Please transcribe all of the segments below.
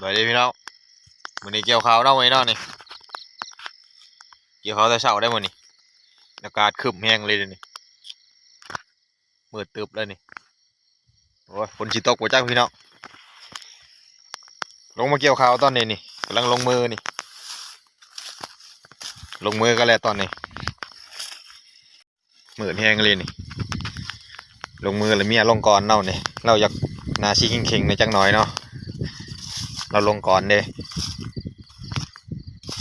ບາຍດີພີ່ນ້ອງ ມື້ນີ້ກ່ຽວເຂົ້າເນາະ ມື້ນີ້ເນາະ ນີ້ ກ່ຽວເຂົ້າແຕ່ເຊົ້າໄດ໋ມື້ນີ້ ອາກາດຄຶ້ມແຮງເລີຍເດນີ້ ມືດຕຶບເລີຍນີ້. ໂອ້ຍ ຝົນຊິຕົກບໍ່ຈັກພີ່ນ້ອງ ລົງມາກ່ຽວເຂົ້າຕອນນີ້ນີ້ ກຳລັງລົງມືນີ້ ລົງມືກັນແລ້ວຕອນນີ້. ມືດແຮງອີ່ຫຼີນີ້ ລົງມືແລ້ວ ເມຍລົງກ່ອນເນາະນີ້ ລາວຢາກໜ້າຊິເຄັ່ງໆແດ່ຈັກໜ້ອຍເນາະ ລາວລົງກ່ອນເດ້.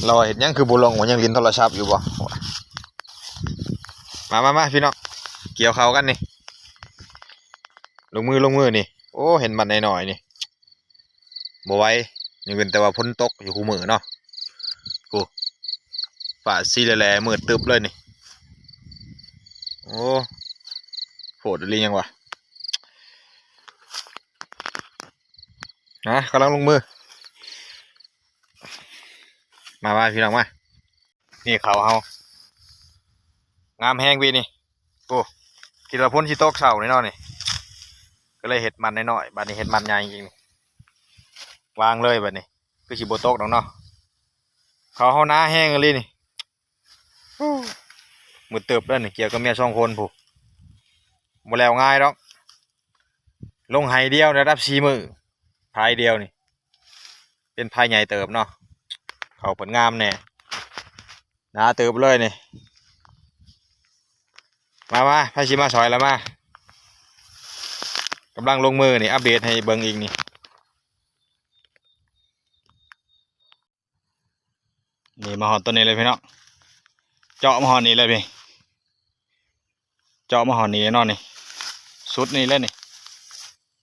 ລາວວ່າເຮັດຫຍັງຄືບໍ່ລົງ ວ່າຍັງຫຼິ້ນໂທລະສັບຢູ່ບໍ່. ມາໆໆ ພີ່ນ້ອງ ກ່ຽວເຂົ້າກັນນີ້ ລົງມື ລົງມືນີ້. ໂອ້ ເຫັນມັນນ້ອຍໆນີ້ ບໍ່ໄຫວ ຍັງເວັ້ນແຕ່ວ່າຝົນຕົກຢູ່ຄູ່ມື້ເນາະ. ໂອ້ ຟ້າສີແຫຼໆ ມືດຕຶບເລີຍນີ້. ໂອ້ ໂພດອີ່ຫຼີຫຍັງວະ. ນະ ກຳລັງລົງມື ມາໆ ພີ່ນ້ອງມາ. ນີ້ເຂົ້າເຮົາ ງາມແຮງປີນີ້. ໂອ້ ຄິດວ່າຝົນຊິຕົກເຊົ້ານີ້ເນາະນີ້ ກໍເລີຍເຮັດມັນນ້ອຍໆ ບາດນີ້ເຮັດມັນໃຫຍ່ອີກນີ້ ວາງເລີຍບາດນີ້ ຄືຊິບໍ່ຕົກດອກເນາະ. ເຂົ້າເຮົາໜາແຮງອີ່ຫຼີນີ້ ໂອ້ ມືດຕຶບເດີນີ້ ກ່ຽວກັບເມຍສອງຄົນພຸ້ນ ບໍ່ແລ້ວງ່າຍດອກ. ລົງໄຮ່ດຽວໄດ້ຮັບສີ່ມື້ ພາຍດຽວນີ້ ເປັນພາຍໃຫຍ່ເຕີບເນາະ. ເຂົ້າເພິ່ນງາມແດ່ ໜາເຕີບເລີຍນີ້. ມາໆ ໃຜຊິມາຊ່ອຍລະມາ ກຳລັງລົງມືນີ້ ອັບເດດໃຫ້ເບິ່ງອີກນີ້. ນີ້ມາຮອດຕົວນີ້ແລ້ວພີ່ນ້ອງ ເຈາະມາຮອດນີ້ແລ້ວພີ່ ເຈາະມາຮອດນີ້ແລ້ວເນາະນີ້ ສຸດນີ້ແລ້ວນີ້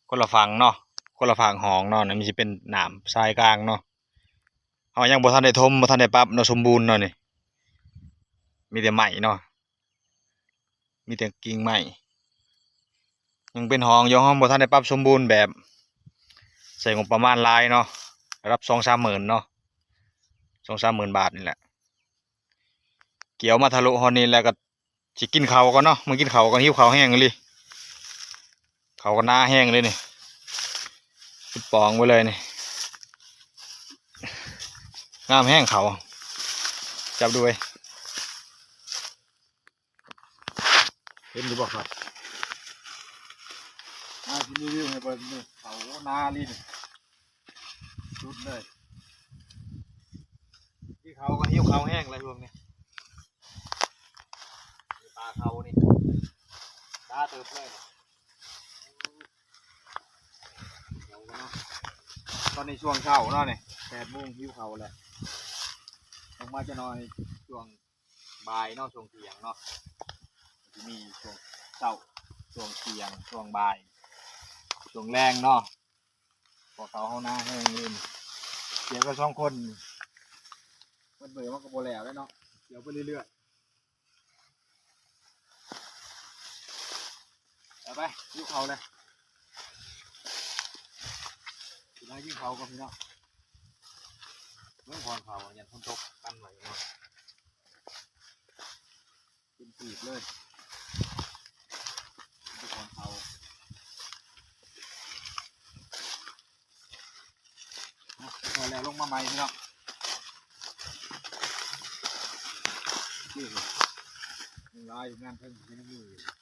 ຄົນລະຝັ່ງເນາະ ຄົນລະຟາກຫ້ອງເນາະ. ນີ້ມັນຊິເປັນນ້ຳຊາຍກາງເນາະ ເຮົາຍັງບໍ່ທັນໄດ້ຖົມ ບໍ່ທັນໄດ້ປັບເນາະ ສົມບູນເນາະນີ້ ມີແຕ່ໄມ້ເນາະ ມີແຕ່ກິ່ງໄມ້ ຍັງເປັນຫ້ອງຢູ່ ເຮົາບໍ່ທັນໄດ້ປັບສົມບູນແບບ ໃຊ້ງົບປະມານຫຼາຍເນາະ ລະດັບສອງສາມໝື່ນເນາະ ສອງສາມໝື່ນບາດນີ້ແຫຼະ. ກ່ຽວມາທະລຸຮອດນີ້ແລ້ວກໍຊິກິນເຂົ້າກ່ອນເນາະ ມື້ກິນເຂົ້າກ່ອນ ຫິວເຂົ້າແຮງອີ່ຫຼີ ເຂົ້າກໍໜາແຮງເລີຍນີ້ ເປັນປ່ອງໄປເລີຍນີ້ ງາມແຮງເຂົ້າ ຈັບດູເວີຍ. ເຫັນຢູ່ບໍ່ຄັບ ມາຊິຣີວິວໃຫ້ເບິ່ງນີ້ ເຂົ້າໜາອີ່ຫຼີນີ້ ສຸດເລີຍ. ທີ່ເຂົ້າກໍຫິວເຂົ້າແຮງແລ້ວຊ່ວງນີ້ ປ່າເຂົ້ານີ້ໜາເຕີບເລີຍ. ເຂົ້າເນາະ ຕອນນີ້ຊ່ວງເຊົ້າເນາະນີ້ ແປດໂມງຫິວເຂົ້າແລ້ວ ລົງມາຈັກໜ້ອຍ ຊ່ວງ ບ່າຍເນາະ ຊ່ວງທ່ຽງເນາະ ມັນຊິມີຊ່ວງເຊົ້າ ຊ່ວງທ່ຽງ ຊ່ວງບ່າຍ ຊ່ວງແລງເນາະ. ພວກເຂົາເຮົາໜາແຮງເລີຍນີ້ ກ່ຽວກັນສອງຄົນ ເບິດມື້ມັນກໍບໍ່ແລ້ວແຫຼະເນາະ ກ່ຽວໄປເລື້ອຍໆ. ໄປໆ ຫິວເຂົ້າແລ້ວ ຊິໄປກິນເຂົ້າກ່ອນພີ່ນ້ອງ ເບິ່ງບ່ອນເຂົ້າ ຢ້ານຝົນຕົກກັນໄວ້ເນາະ ເປັນປີບເລີຍ ໄປກ່ອນເຂົາ ເນາະ ແລ້ວລົງມາໃໝ່ພີ່ນ້ອງ ນີ້ ຍັງຫຼາຍຢູ່ ງານເທິງຍັງມີຢູ່.